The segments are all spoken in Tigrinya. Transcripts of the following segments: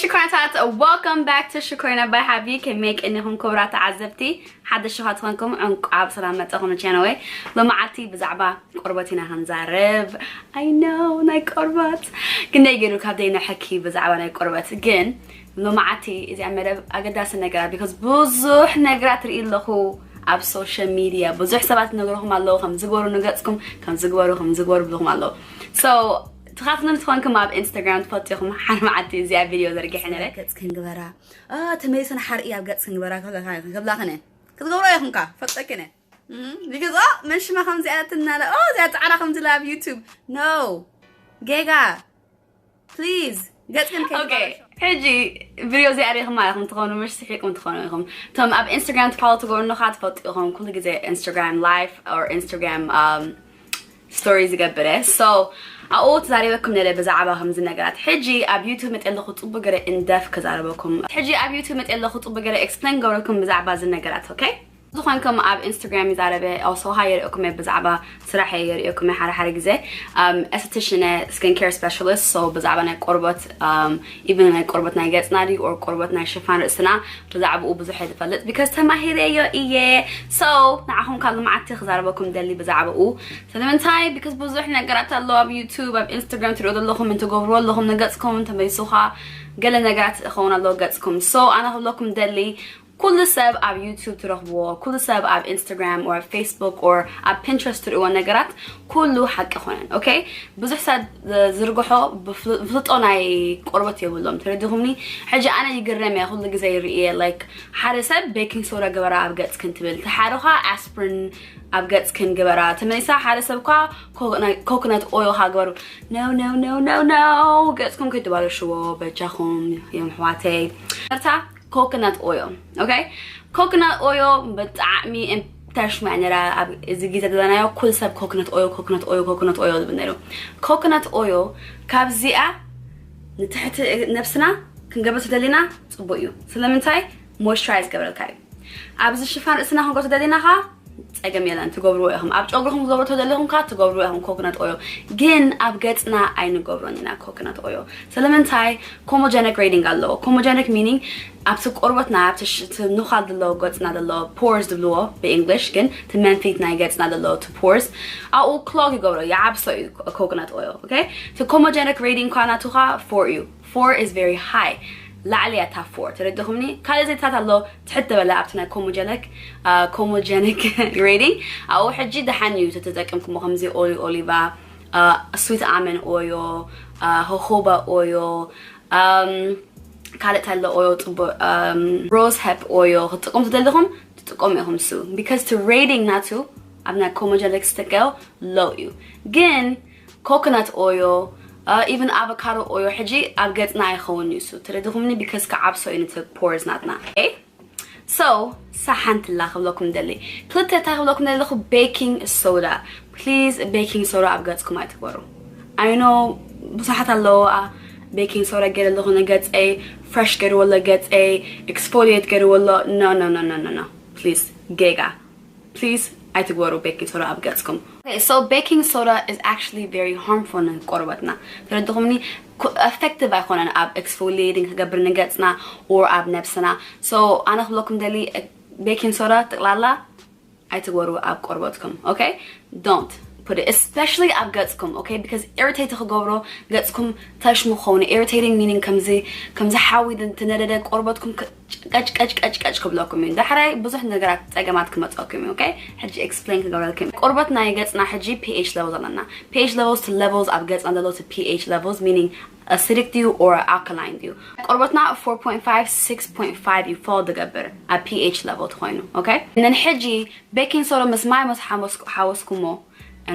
ሽኮራታት፣ welcome back to ሽኮሪና by ሃቢ። ከመይ ቀኒኹም ክቡራት ተዓዘብቲ? ሓደሽቲ ኻትኾንኩም እንቋዕ ብሰላም መጻኹም ቻነለይ። ሎማዓልቲ ብዛዕባ ቆርበት ኢና ክንዛረብ። I know፣ ናይ ቆርበት። ክንደይ ገይሩ ካብ ዘይንሕኪ ብዛዕባ ናይ ቆርበት። ግን ሎማዓልቲ እዚኣ መደብ ኣገዳሲ ነገራት፣ because ብዙሕ ነገራት ርኢ ኣለኹ ኣብ social media። ብዙሕ ሰባት ነግርኹም ኣለዉ ከም ዝግበሩ ንገጽኩም፣ ከም ዝግበሩ፣ ከም ዝግበሩ ብልኹም ኣለዉ። So ትኻትኑን ትኾንኩም ኣብ ኢንስታግራም ትፈልጡ ኢኹም። ሓደ መዓልቲ እዚኣ ቪድዮ ዘርጊሐ ነረ። ገጽ ክንግበራ፣ አ፣ ተመሊሰን ሓርኢ ኣብ ገጽ ክንግበራ ክብላ፣ ክብላ ከነ። ክትገብሮ ኢኹም ካ፣ ፈልጠኪ ነ። እም፣ because፣ ኦ፣ መን ሽማ ከምዚኣ ትናለ፣ ኦ፣ እዚኣ ጻዕዳ ከምዚላ ኣብ ዩቱብ። No። ጌጋ። Please። ገጽ ግን ከይትበላሾ። ኦኬ፣ ሕጂ ቪድዮ እዚኣ ሪኢኹም ኣለኹም ትኾኑ፣ ምሽ ስሒቕኩም ትኾኑ ኢኹም። እቶም ኣብ ኢንስታግራም ትፋሎ ትገብሩ ካ ትፈልጡ ኢኹም። ኩሉ ግዜ ኢንስታግራም ላይቭ or ኢንስታግራም፣ um፣ ስቶሪ ዝገብር እየ። So ኣብኡ ተዛሪበኩም ነለ ብዛዕባ ከምዚ ነገራት። ሕጂ ኣብ ዩቱብ መጥየ ኣለኹ ጽቡቅ ገለ ኢንደፍ ከዛረበኩም። ሕጂ ኣብ ዩቱብ መጥየ ኣለኹ ጽቡቅ ገለ ኤክስፕሌን ገብረኩም ብዛዕባ እዚ ነገራት፣ ኦኬ? ዝኾንኩም ኣብ ኢንስታግራም ይዛረበ፣ also ካ የርእየኩም እየ ብዛዕባ ስራሕ እየ የርእየኩም እየ ሓደ ሓደ ግዜ። Um፣ esthetician እየ፣ ስኪን ኬር ስፔሻሊስት። So ብዛዕባ ናይ ቆርበት፣ um፣ ኢቨን ናይ ቆርበት ናይ ገጽና ድዩ or ቆርበት ናይ ሽፋን ርእስና ብዛዕባኡ ብዙሕ እየ ዝፈልጥ፣ because ተማሂረዮ እየ። So ንዓኹም ካብ ሎማዓልቲ ክዛረበኩም ደሊ ብዛዕባኡ። ስለምንታይ? Because ብዙሕ ነገራት ኣሎ ኣብ ዩቱብ፣ ኣብ ኢንስታግራም ትሪኦ ዘለኹም፣ እንትገብርዎ ኣለኹም ንገጽኩም፣ ተመሊሱኻ ገለ ነገራት ይኸውን ኣሎ ገጽኩም። So ኣነ ክብለኩም ደሊ፣ ኩሉ ሰብ ኣብ ዩቱብ ትረኽብዎ፣ ኩሉ ሰብ ኣብ ኢንስታግራም or ኣብ ፌስቡክ or ኣብ ፒንትረስት ትሪእዎ ነገራት ኩሉ ሓቂ ኣይኮነን። ኦኬ፣ ብዙሕ ሰብ ዝርግሖ ብፍል-፣ ብፍልጦ ናይ ቆርበት የብሎም። ተረዲኹምኒ? ሕጂ ኣነ ይግረም እየ፣ ኩሉ ግዜ ይርኢ እየ፣ ላይክ፣ ሓደ ሰብ ቤኪንግ ሶዳ ግበራ ኣብ ገጽ ክንትብል፣ እቲ ሓደ ኸ ኣስፕሪን ኣብ ገጽ ክንግበራ፣ ተመሊሳ ሓደ ሰብ ኳ ኮኮ-፣ ናይ ኮኮነት ኦዮ ካ ግበሩ። No, no, no, no, no። ገጽኩም ከይትባለሽዎ በጃኹም፣ እዮም ኣሕዋተይ። መርታ ኮኮነት ኦዮ፣ ኦኬ? ኮኮነት ኦዮ ብጣዕሚ እንተሽማዕ ነራ ኣብ እዚ ግዜ ዘለናዮ ኩል ሰብ ኮኮነት ኦዮ፣ ኮኮነት ኦዮ፣ ኮኮነት ኦዮ ዝብል ነይሩ። ኮኮነት ኦዮ ካብዚኣ ንትሕቲ ነብስና ክንገብር ተደሊና ጽቡቅ እዩ። ስለምንታይ? ሞይስቸራይዝ ገብረልካ እዩ። ኣብዚ ሽፋን ርእስና ክንገብሮ ተደሊና ኻ ጸገም የለን፣ ትገብርዎ ኢኹም። ኣብ ጨጉርኹም ክትገብሩ ተደሊኹም ካ ትገብርዎ ኢኹም ኮኮነት ኦዮ። ግን ኣብ ገጽና ኣይንገብሮን ኢና ኮኮነት ኦዮ። ስለምንታይ? ኮሞጀኒክ ሬዲንግ ኣለዎ። ኮሞጀኒክ ሚኒንግ ኣብቲ ቆርበትና፣ ኣብቲ ሽ-፣ እቲ ንዃል ዘለዎ ገጽና ዘለዎ ፖርስ ዝብልዎ ብእንግሊሽ፣ ግን እቲ መንፊት ናይ ገጽና ዘለዎ እቲ ፖርስ ኣብኡ ክሎግ ይገብሮ፣ ይዓብሶ እዩ ኮ-፣ ኮኮነት ኦዮ። ኦኬ? እቲ ኮሞጀኒክ ሬዲንግ ኳ ናቱ ኻ ፎር እዩ። ፎር is very high። ላዕሊ እያ እታ ፎር። ተረዲኹምኒ? ካልእ ዘይታት ኣሎ ትሕት ዝበለ ኣብቲ ናይ ኮሞጀኒክ፣ አ፣ ኮሞጀኒክ ሬዲንግ። ኣብኡ ሕጂ ደሓን እዩ ተተጠቀምኩሞ ከምዚ ኦሊ ኦሊቫ፣ አ፣ ስዊት ኣመን ኦዮ፣ አ፣ ሆሆባ ኦዮ፣ ኣም፣ ካልእ እንታይ ኣሎ ኦዮ ጽቡቅ፣ ኣም፣ ሮዝ ሄፕ ኦዮ ክትጥቀሙ ትደሊኹም ትጥቀሙ ኢኹም። እሱ because እቲ ሬዲንግ ናቱ ኣብ ናይ ኮሞጀኒክ ስተቀዮ ሎው እዩ። ግን ኮኮነት ኦዮ፣ አ፣ ኢቭን ኣቮካዶ ኦዮ ሕጂ ኣብ ገጽና ኣይኸውን እዩ እሱ። ተረዲኹምኒ? ቢካዝ ክዓብሶ እዩ ነቲ ፖርስ ናትና። ኦኬ? ሶ፣ ሰሓንትላ ክብለኩም ደሊ። ክልተ እንታይ ክብለኩም ደለኹ? ቤኪንግ ሶዳ። ፕሊዝ፣ ቤኪንግ ሶዳ ኣብ ገጽኩም ኣይትግበሩ። ኣይ ኖ፣ ብዙሓት ኣለዎ፣ አ፣ ቤኪንግ ሶዳ ገይረ ኣለኹ ንገጸይ፣ ፍረሽ ገይርዎ ኣሎ ገጸይ፣ ኤክስፎሊየት ገይርዎ ኣሎ። ኖ፣ ኖ፣ ኖ፣ ኖ፣ ኖ፣ ኖ። ፕሊዝ፣ ጌጋ። ፕሊዝ ኣይትግበሩ ቤኪንግ ሶዳ ኣብ ገጽኩም። Okay, so baking soda is actually very harmful ንቆርበትና። ተረድኹምኒ? ኮ-፣ ኤፌክቲቭ ኣይኮነን ኣብ ኤክስፎሊየቲንግ ክገብር ንገጽና or ኣብ ነብስና። So ኣነ ክብለኩም ደሊ ቤኪንግ ሶዳ ጠቅላላ ኣይትግበሩ ኣብ ቆርበትኩም። Okay? Don't put it, especially ኣብ ገጽኩም። Okay? Because ኢሪቴት ክገብሮ ገጽኩም ተሽሙ ክኸውን። ኢሪቴቲንግ ሚኒንግ ከምዚ፣ ከምዚ ሓዊ ዝነደደ ቆርበትኩም ክ-፣ ቀጭ ቀጭ ቀጭ ቀጭ ክብለኩም እዩ። ዳሕራይ ብዙሕ ነገራት ጸገማት ክመጸኩም እዩ። ኦኬ? ሕጂ ኤክስፕሌን ክገብረልኩም። ቆርበት ናይ ገጽና ሕጂ ፒኤች ለቨል ኣለና። ፒኤች ለቨልስ፣ እቲ ለቨልስ ኣብ ገጽና ዘሎ እቲ ፒኤች ለቨልስ ሚኒንግ ኣሲዲክ ድዩ ኦር ኣልካላይን ድዩ? ቆርበትና ፎር ፖይንት ፋይቭ፣ ሲክስ ፖይንት ፋይቭ እዩ ፎል ዝገብር ኣብ ፒኤች ለቨል ተኾይኑ። ኦኬ? ነን ሕጂ ቤኪንግ ሶዳ ምስ ማይ ምስ ሓወስ-፣ ሓወስኩሞ፣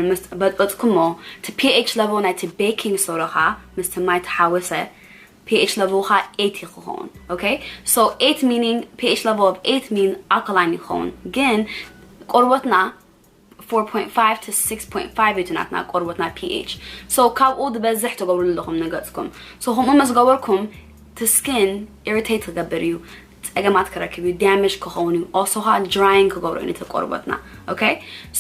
ምስ በጥበጥኩሞ፣ እቲ ፒኤች ለቨል ናይቲ ቤኪንግ ሶዳ ኸኣ ምስቲ ማይ ተሓወሰ፣ ፒኤች ለቨል ኸኣ ኤይት እዩ ክኸውን። ኦኬ? So ኤይት ሚኒንግ፣ ፒኤች ለቨል ኦፍ ኤይት ሚን ኣልካላይን ይኸውን። ግን ቆርበትና ፎር ፖይንት ፋይቭ to ሲክስ ፖይንት ፋይቭ እዩ ናትና ቆርበትና ፒኤች። So ካብኡ ዝበዝሕ ትገብሩ ኣለኹም ንገጽኩም። So ከምኡ ምስ ገበርኩም እቲ ስኪን ኢሪቴት ክገብር እዩ። ጸገማት ክረክብ እዩ፣ ዳሜጅ ክኸውን እዩ፣ ኦሶኻ ድራይን ክገብሮ እዩ ነቲ ቆርበትና። ኦኬ?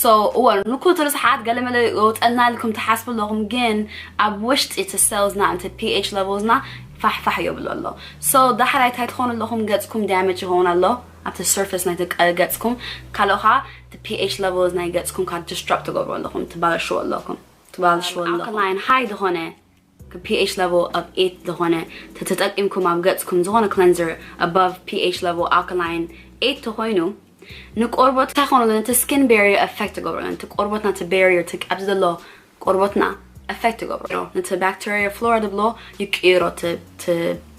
So እወ፣ ንኩሉ እቲ ርስሓት ገለመለ ይወጸልና ኢልኩም ትሓስቡ ኣለኹም፣ ግን ኣብ ውሽጢ እቲ ሴልስና፣ እቲ ፒኤች ለቨልስና ፋሕፋሕ የብሎ ኣሎ። So ዳሕራይ እንታይ ትኾኑ ኣለኹም? ገጽኩም damage ይኸውን ኣሎ ኣብቲ surface ናይ ገጽኩም። ካልኦ ከዓ the pH levels ናይ ገጽኩም ከዓ disrupt ትገብሩ ኣለኹም፣ ትባለሽዎ ኣለኹም፣ ትባለሽዎ ኣለኹም። Alkaline high ዝኾነ pH level of eight ዝኾነ ተተጠቂምኩም ኣብ ገጽኩም ዝኾነ cleanser above pH level alkaline eight ተኾይኑ ንቆርበት እንታይ ኾነ ነቲ skin barrier affect ትገብሮ ነቲ ቆርበትና እቲ barrier ትቃብ ዘሎ ቆርበትና affect ይገብሮ ነቲ bacteria flora ድብሎ ይቅይሮ ቲ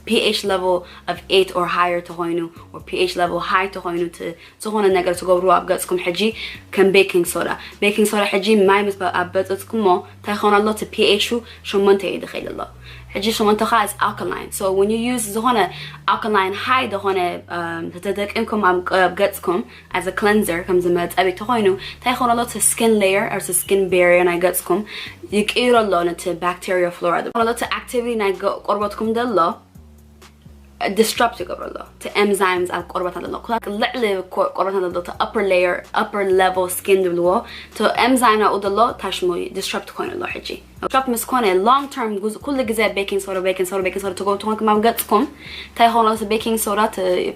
pH level of eight or higher ተኾይኑ or pH level high ተኾይኑ ቲ ዝኾነ ነገር ትገብሩ ኣብ ገጽኩም ሕጂ ከም baking soda baking soda ሕጂ ማይ ምስ ኣበጽጽኩሞ እንታይ ኾነ ኣሎ እቲ pH ሸሞንተ እዩ ድኸይድ ኣሎ ሕጂ ሸሞንተ ኸዓ is alkaline so when you use ዝኾነ alkaline high ዝኾነ ተተጠቂምኩም ኣብ ገጽኩም as a cleanser ከም ዝመጸቢ ተኾይኑ እንታይ ኾነ ኣሎ እቲ skin layer or skin barrier ናይ ገጽኩም ይቅይሮ ኣሎ ነቲ bacteria flora ኾነ ኣሎ እቲ activity ናይ ቆርበትኩም ደሎ disrupt ይገብሮ ኣሎ እቲ enzymes ኣብ ቆርበትና ዘሎ ልዕሊ ቆርበትና ዘሎ እቲ upper layer upper level skin ዝብልዎ እቲ enzyme ናብኡ ዘሎ ታሽሙ disrupt ኮይኑ ኣሎ ሕጂ disrupt ምስ ኮነ long term ኩሉ ግዜ baking soda baking soda baking soda ትገብሩ ትኾንኩም ኣብ ገጽኩም እንታይ ኾነ እቲ baking soda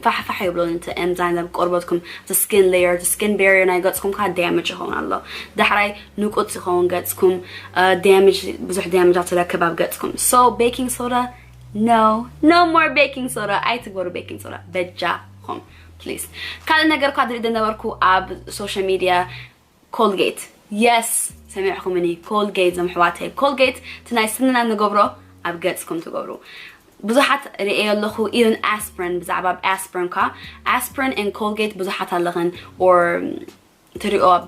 ፋሕፋሕ ይብሎ እቲ enzyme ኣብ ቆርበትኩም እቲ skin layer እቲ skin barrier ናይ ገጽኩም ከዓ damage ይኸውን ኣሎ ዳሕራይ ንቁጽ ይኸውን ገጽኩም damage ብዙሕ damage ትረክብ ኣብ ገጽኩም so baking soda no no more baking soda ኣይትግበሩ baking soda በጃኹም please ካልእ ነገር ኳ ድርኢ ዝነበርኩ ኣብ social media Colgate yes ሰሚዕኹምኒ Colgate ዞም ኣሕዋተይ Colgate እቲ ናይ ስንና ንገብሮ ኣብ ገጽኩም ትገብሩ ብዙሓት ርእየ ኣለኹ even aspirin ብዛዕባ aspirin ኳ aspirin and Colgate ብዙሓት ኣለኽን or ትሪኦ ኣብ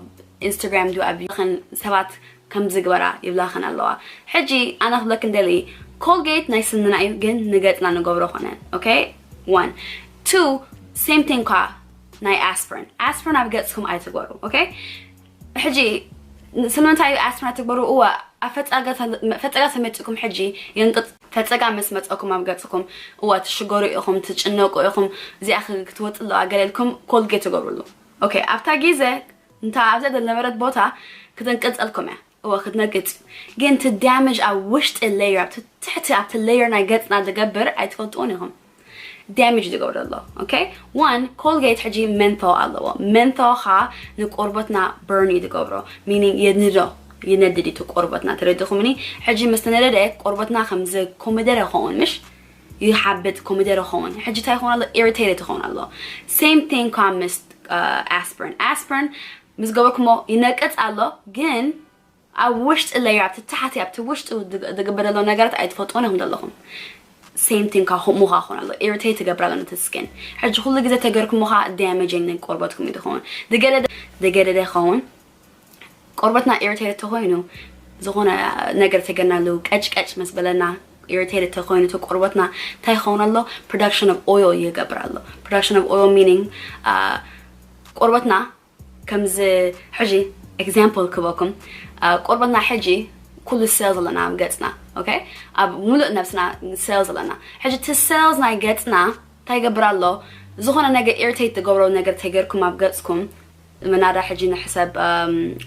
Instagram ድዩ ኣብ ን ሰባት ከም ዝግበራ ይብላኽን ኣለዋ ሕጂ ኣነ ክብለክን ደሊ Colgate ናይ ስንና እዩ ግን ንገጽና ንገብሮ ኾነ okay one two same thing ኳ ናይ aspirin aspirin ኣብ ገጽኩም ኣይትግበሩ okay ሕጂ ስለምንታይ እዩ aspirin ኣይትግበሩ እወ ፈጸጋ ተመጽእኩም ሕጂ የንቅጽ ፈጸጋ ምስ መጸኩም ኣብ ገጽኩም እወ ትሽገሩ ኢኹም ትጭነቁ ኢኹም እዚኣ ክትወጽእ ኣለዋ ገለ ኢልኩም Colgate ትገብርሉ okay ኣብታ ግዜ እንታ ኣብዛ ዝነበረት ቦታ ክትንቅጸልኩም እያ እወ ክትነቅጽ ግን እቲ damage ኣብ ውሽጢ layer ኣብቲ ትሕቲ ኣብቲ layer ናይ ገጽና ዝገብር ኣይትፈልጥዎን ኢኹም damage ዝገብር ዘሎ okay one Colgate ሕጂ menthol ኣለዎ menthol ኻ ንቆርበትና burn እዩ ዝገብሮ meaning የንዶ ይነድድ እዩ ቆርበትና ተረድኹምኒ ሕጂ ምስ ተነደደ ቆርበትና ከምዚ ኮሚደረ ይኸውን ምሽ ይሓብጥ ኮሚደረ ይኸውን ሕጂ እንታይ ይኸውን ኣሎ irritated ይኸውን ኣሎ same thing ኳ ምስ aspirin aspirin ምስ ገበርኩሞ ይነቅጽ ኣሎ ግን ኣብ ውሽጢ layer ኣብቲ ታሕቲ ኣብቲ ውሽጢ ዝግበር ዘሎ ነገራት ኣይትፈልጥዎን ኢኹም ዘለኹም same thing ካ ከምኡ ካ ኾን ኣሎ irritate ትገብር ኣሎ ነቲ skin ሕጂ ኩሉ ግዜ ተገርኩሞ ካ damaging ንቆርበትኩም እዩ ዝኸውን ዝገደደ ዝገደደ ይኸውን ቆርበትና irritated ተኾይኑ ዝኾነ ነገር ተገርናሉ ቀጭቀጭ ምስ በለና irritated ተኾይኑ እቲ ቆርበትና እንታይ ይኸውን ኣሎ production of oil ይገብር ኣሎ production of oil meaning ቆርበትና ከምዚ ሕጂ example ክበኩም ቆርበትና ሕጂ ኩሉ cells ኣለና ኣብ ገጽና okay ኣብ ሙሉእ ነብስና cells ኣለና ሕጂ እቲ cells ናይ ገጽና እንታይ ይገብር ኣሎ ዝኾነ ነገር irritate ትገብሮ ነገር ተገርኩም ኣብ ገጽኩም ምናዳ ሕጂ ንሕሰብ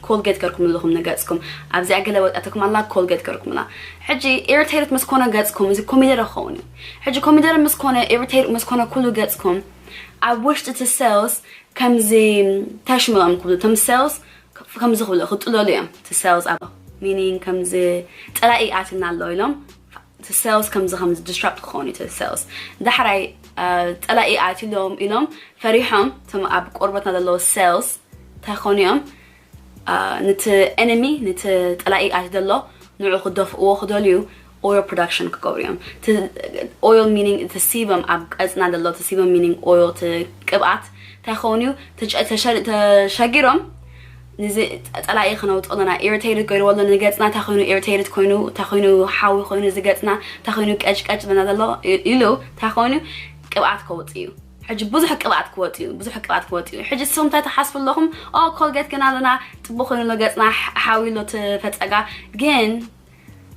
Colgate ገርኩም ኣለኹም ንገጽኩም ኣብዚኣ ገለ ወጣትኩም ኣላ Colgate ገርኩም ኣላ ሕጂ irritated ምስ ኮነ ገጽኩም እዚ ኮሚደረ ክኸውን እዩ ሕጂ ኮሚደረ ምስ ኮነ irritated ምስ ኮነ ኩሉ ገጽኩም ኣብ ውሽጢ እቲ cells ከምዚ ታሽምሎም ክብሉ እቶም cells ከምዚ ክብሉ ክጥለሉ እዮም እቲ cells ኣብ meaning ከምዚ ጸላኢ ኣትና ኣሎ ኢሎም እቲ cells ከምዚ ከምዚ disrupt ክኸውን እዩ እቲ cells ዳሕራይ ጸላኢ ኣትሎም ኢሎም ፈሪሖም እቶም ኣብ ቆርበትና ዘለዎ cells እንታይ ክኾኑ እዮም ነቲ enemy ነቲ ጸላኢ ኣትዩ ዘሎ ንዑ ክደፍእዎ ክደልዩ oil production ክገብሩ እዮም oil meaning እቲ sebum ኣብ ገጽና ዘሎ እቲ sebum meaning oil እቲ ቅብኣት እንታይ ክኸውን እዩ ተሸጊሮም ንዚ ጸላኢ ክነውጥኦ ኣለና irritated ገይርዎ ኣሎ ንገጽና እንታይ ኮይኑ irritated ኮይኑ እንታይ ኮይኑ ሓዊ ኮይኑ እዚ ገጽና እንታይ ኮይኑ ቀጭቀጭ ዝብለና ዘሎ ኢሉ እንታይ ኮይኑ ቅብኣት ከውጽእ እዩ ሕጂ ብዙሕ ቅብኣት ክወጽእ እዩ ብዙሕ ቅብኣት ክወጽእ እዩ ሕጂ ንስኹም እንታይ ትሓስቡ ኣለኹም ኦ Colgate ገና ኣለና ጽቡቕ ኮይኑ ኣሎ ገጽና ሓዊ ኣሎ ፈጸጋ ግን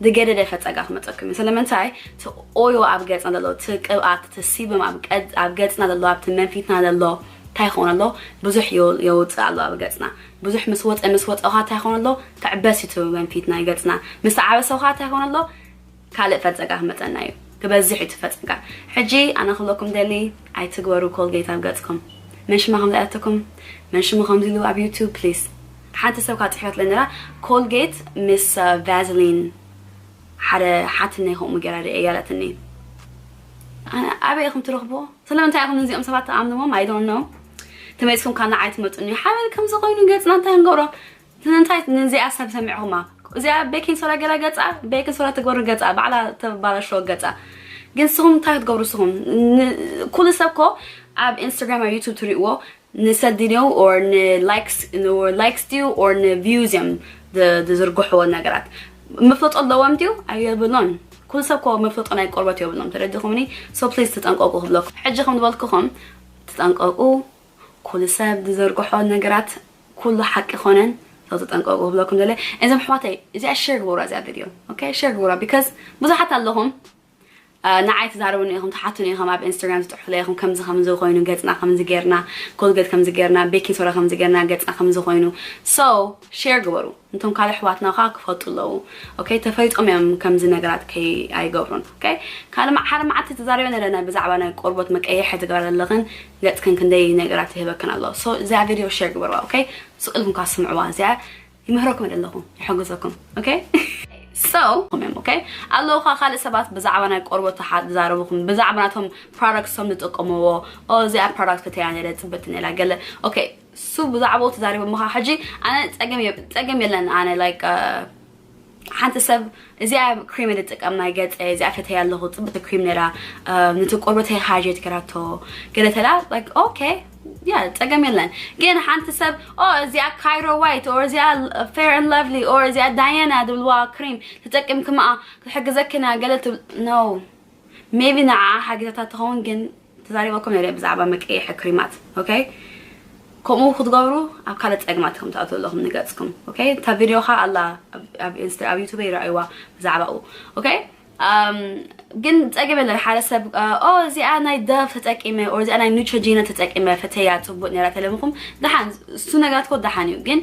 ዝገደደ ፈጸጋ ክመጸኩም እዩ ስለምንታይ እቲ oil ኣብ ገጽና ዘሎ እቲ ቅብኣት እቲ sebum ኣብ ገጽና ዘሎ ኣብቲ መንፊትና ዘሎ እንታይ ይኸውን ኣሎ ብዙሕ የውፅእ ኣሎ ኣብ ገጽና ብዙሕ ምስ ወፀ ምስ ወፀ ኸዓ እንታይ ይኸውን ኣሎ ተዕበስ እዩ መንፊትና ገጽና ምስ ተዓበሰ ኸዓ እንታይ ይኸውን ኣሎ ካልእ ፈጸጋ ክመጸና እዩ ክበዝሕ እዩ ትፈፀጋ። ሕጂ ኣነ ክብለኩም ደሊ ኣይትግበሩ ኮልጌት ኣብ ገፅኩም። መን ሽማ ከም ዝኣተኩም፣ መን ሽሙ ከምዚ ኢሉ ኣብ ዩቱብ ፕሊስ። ሓንቲ ሰብ ካብ ፅሒፈትለይ ነራ ኮልጌት ምስ ቫዝሊን ሓደ ሓትነይ ከምኡ ገይራ ርኤ እያላትኒ። ኣነ ኣበይ ኢኹም ትረኽብዎ? ስለምንታይ ኢኹም ነዚኦም ሰባት ትኣምንዎም? I don't know። ተመሊስኩም ካብ ንዓይ ትመፁኒ ሓበል ከምዚ ኮይኑ ገፅና እንታይ ንገብሮ? ንምንታይ ነዚኣ ሰብ ሰሚዕኹማ? እዚኣ ቤኪንግ ሶዳ ገላ ገፃ፣ ቤኪንግ ሶዳ ትግበሩ ገፃ፣ ባዕላ ተባላሽዎ ገፃ። ግን ንስኹም እንታይ ክትገብሩ ንስኹም? ን- ኩሉ ሰብ ኮ ኣብ ኢንስታግራም ኣብ ዩቱብ ትሪእዎ ንሰዲንዮ or ንላይክስ or ላይክስ ድዩ or ንቪውዝ እዮም ዝ- ዝዝርግሕዎ ነገራት። መፍለጦ ኣለዎም ድዩ? ኣየብሎን። ኩሉ ሰብ ኮ መፍለጦ ናይ ቆርበት የብሎም። ተረዲኹምኒ? So ፕሊዝ ተጠንቀቁ ክብለኩም። ሕጂ ከም ዝበልኩኹም ተጠንቀቁ። ኩሉ ሰብ ዝዘርግሖ ነገራት ኩሉ ሓቂ ኮነን። So ተጠንቀቁ ክብለኩም ደለ። እዞም ኣሕዋተይ እዚኣ ሼር ግበሩ እዚኣ ቪድዮ። ኦኬ ሼር ግበሩ because ብዙሓት ኣለኹም ንዓይ ትዛረቡኒ ኢኹም ትሓቱኒ ኢኹም ኣብ ኢንስታግራም ትፅሕፉለይ ኢኹም ከምዚ ከምዚ ኮይኑ ገፅና ከምዚ ጌርና ኮልጌት ከምዚ ጌርና ቤኪንግ ሶዳ ከምዚ ጌርና ገፅና ከምዚ ኮይኑ። So ሼር ግበሩ። እንቶም ካልእ ኣሕዋትና ኸዓ ክፈልጡ ኣለዉ። ኦኬ ተፈሊጦም እዮም ከምዚ ነገራት ከይ ኣይገብሩን። ኦኬ ካልእ መዓ- ሓደ መዓልቲ ተዛሪበ ነረ ናይ ብዛዕባ ናይ ቆርበት መቀየሒ ትገብራ ዘለኽን ገፅክን ክንደይ ነገራት ይህበክን ኣሎ። So እዚኣ ቪድዮ ሼር ግበርዋ። ኦኬ ስቕ ኢልኩም ከዓ ስምዕዋ። እዚኣ ይምህረኩም ኣለኹ ይሕግዘኩም። ኦኬ so እዮም። ኦኬ ኣለዉ ኸዓ ካልእ ሰባት ብዛዕባ ናይ ቆርበት ተሓ- ዝዛረቡኹም ብዛዕባ ናቶም ፕሮዳክትስ ቶም ዝጥቀምዎ። ኦ እዚኣ ፕሮዳክት ፈተያ ነረ ፅብቅቲ ነላ ገለ። ኦኬ እሱ ብዛዕባኡ ተዛሪቦም ኸዓ ሕጂ ኣነ ፀገም የ- ፀገም የለን። ኣነ ላይክ ሓንቲ ሰብ እዚኣ ክሪም እየ ዝጥቀም ናይ ገፀ እዚኣ ፈተያ ኣለኹ ፅብቅቲ ክሪም ነራ። ነቲ ቆርበተይ ሃይድሬት ገራቶ ገለ ተላ ላይክ ኦኬ ያ ፀገም የለን። ግን ሓንቲ ሰብ ኦ እዚኣ ካይሮ ዋይት or እዚኣ ፌር ን ለቭሊ or እዚኣ ዳያና ዝብልዋ ክሪም ተጠቂምክምኣ ክትሕግዘክና ገለ ትብል no። ሜቢ ንዓ ሓጊዛታ ትኸውን ግን ተዛሪበኩም ነረ ብዛዕባ መቀየሒ ክሪማት። ኦኬ ከምኡ ክትገብሩ ኣብ ካልእ ፀግማት ከም ትኣትዉ ኣለኹም ንገፅኩም። ኦኬ እታ ቪድዮ ኸዓ ኣላ ኣብ- ኣብ ኢንስታ ኣብ ዩቱብ ይረኣይዋ ብዛዕባኡ። ኦኬ ኣም፣ ግን ፀገም የለን ሓደ ሰብ ኦ እዚኣ ናይ ዳቭ ተጠቂመ or እዚኣ ናይ ኑትሮጂና ተጠቂመ ፈተያ ፅቡቅ ነራ ተለምኹም ደሓን እሱ ነገራት ኮ ደሓን እዩ። ግን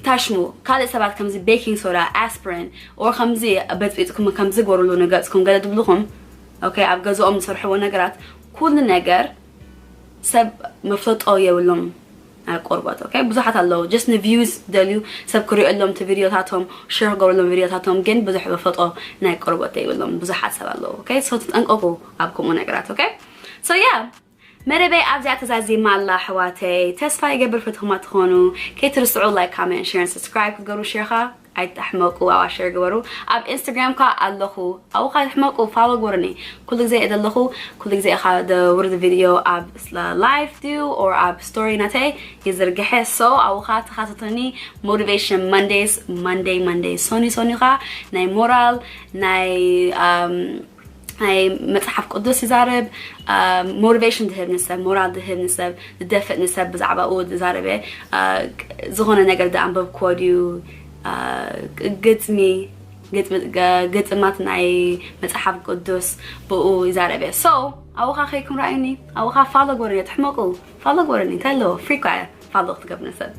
ታሽሙ ካልእ ሰባት ከምዚ ቤኪንግ ሶዳ ኣስፕሪን or ከምዚ በፅቢፅኩም ከምዚ ግበሩሉ ንገፅኩም ገለ ድብልኹም። ኦኬ ኣብ ገዝኦም ዝሰርሕዎ ነገራት ኩሉ ነገር ሰብ መፍለጦ የብሎም። ናይ ቆርበት ኦኬ ብዙሓት ኣለዉ just ንቪውስ ደልዩ ሰብ ክሪኦሎም እቲ ቪድዮታቶም ሼር ክገብረሎም ቪድዮታቶም ግን ብዙሕ መፍለጦ ናይ ቆርበት ዘይብሎም ብዙሓት ሰብ ኣለዉ። ኦኬ so ተጠንቀቁ ኣብ ከምኡ ነገራት። ኦኬ so yeah መደበይ ኣብዚኣ ተዛዚማ ኣላ ኣሕዋተይ። ተስፋ ይገብር ፈትኹማ ትኾኑ። ከይትርስዑ ላይክ ካመንት ሼር ሰብስክራይብ ክትገብሩ ሼር ኸዓ ኣይትሕመቁ ኣብኣ ሼር ግበሩ። ኣብ ኢንስታግራም ከ ኣለኹ ኣብኡ ከ ኣይትሕመቁ ፋሎ ግበሩኒ። ኩሉ ግዜ እየ ዘለኹ ኩሉ ግዜ ኢኻ ደውርድ ቪድዮ ኣብ ላይፍ ድዩ or ኣብ ስቶሪ ናተይ ይዝርግሐ so ኣብኡ ከ ተኻተቱኒ። ሞቲቬሽን መንዴይስ መንዴይ መንዴይ ሶኒ ሶኒ ኸ ናይ ሞራል ናይ ናይ መፅሓፍ ቅዱስ ይዛረብ። ሞቲቬሽን ዝህብ ንሰብ ሞራል ዝህብ ንሰብ ዝደፍእ ንሰብ ብዛዕባኡ ዝዛረበ ዝኾነ ነገር ዝኣንበብክዎ ድዩ ግጥሚ ግጥማት ናይ መፅሓፍ ቅዱስ ብኡ ይዛረበ so ኣብኡ ኸዓ ከይኩም ራእዩኒ ኣብኡ ኸዓ ፋሎ ግበሩኒ ትሕመቁ ፋሎ ግበሩኒ እንታይ ኣለዎ ፍሪ እኳ እያ ፋሎ ክትገብር ንሰብ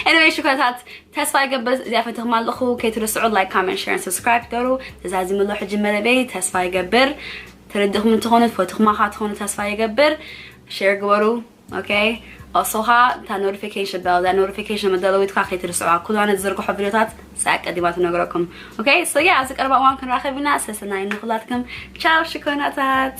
anyway ሽኮራት ተስፋ ይገብር እዚኣ ፈቲኹማ ኣለኹ ከይትርስዑ ላይክ ካመንት ሸር ሰብስክራይብ ግበሩ። ተዛዚሙ ኣሎ ሕጂ መደበይ ተስፋ ይገብር ተረዲኹም እንትኾኑ ትፈትኹማ ኸዓ ትኾኑ ተስፋ ይገብር። ሸር ግበሩ። ኦኬ ኣሶኻ እታ ኖቲፊኬሽን በል እዛ ኖቲፊኬሽን መደለዊትካ ከይትርስዑ ኩሉ ኣነ ዝዝርግሖ ቪድዮታት ሰኣ ቀዲማ ትነግረኩም። ኦኬ so yeah ኣብዚ ቀረባ እዋን ክንራኸብ ኢና ሰሰናይ ንኹላትኩም። ቻው ሽኮናታት።